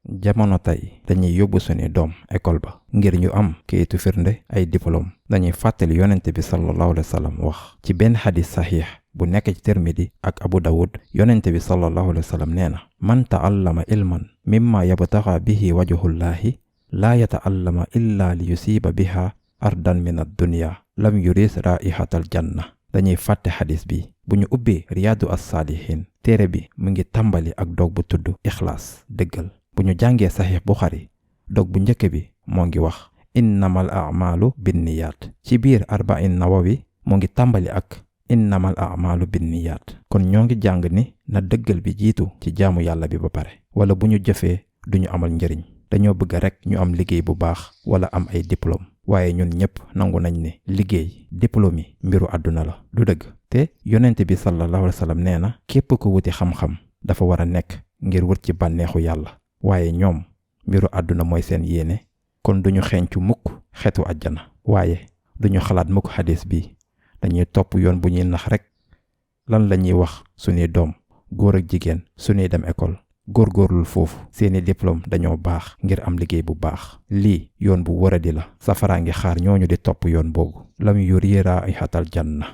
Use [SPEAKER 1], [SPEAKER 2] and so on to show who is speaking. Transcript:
[SPEAKER 1] jamono tey dañuy yóbbu suñuy doom école ba ngir ñu am kayitu firnde ay diplôme. dañuy fàttali yonente bi sallallahu alayhi wa sallam wax ci benn xadis saxiix bu nekk ci Tirmidi ak Abu Dawud. yonente bi sallallahu alayhi wa sallam nee na man ta'allama ilman mimma yabtaxa bihi wajhullahi laa yata'allama illa li yusiba biha ardan min ad-dunya lam yuris raihatal janna. dañuy fàtte xadis bi bu ñu ubbee riyaadu as-saalihin. téere bi mu ngi tàmbali ak dog bu tudd ixlaas dëggal. bu ñu jàngee saxiix Buxaari dog bu njëkk bi moo ngi wax innamal a'maalu binniyaat. ci biir arba'in nawawi moo ngi tàmbali ak innamal a'maalu binniyaat. kon ñoo ngi jàng ni na dëggal bi jiitu ci jaamu yàlla bi ba pare. wala bu ñu jëfee duñu amal njëriñ. dañoo bëgg rek ñu am liggéey bu baax wala am ay diplôme. waaye ñun ñëpp nangu nañ ne liggéey diplôme yi mbiru àdduna la du dëgg. te yonent bi sallallahu alayhi wa sallam nee na képp ko wuti xam-xam dafa war a nekk ngir wut ci bànneexu yàlla. waaye ñoom mbiru àdduna mooy seen yéene. kon duñu xeeñcu mukk xetu àjjana. waaye duñu xalaat mukk xadis bi. dañuy topp yoon bu ñuy nax rek. lan la ñuy wax suñuy doom góor ak jigéen suñuy dem école góorgóorlul foofu seeni diplôme dañoo baax ngir am liggéey bu baax. lii yoon bu waradi la. safaraa ngi xaar ñooñu di topp yoon boobu. lam yuri raihatal janna.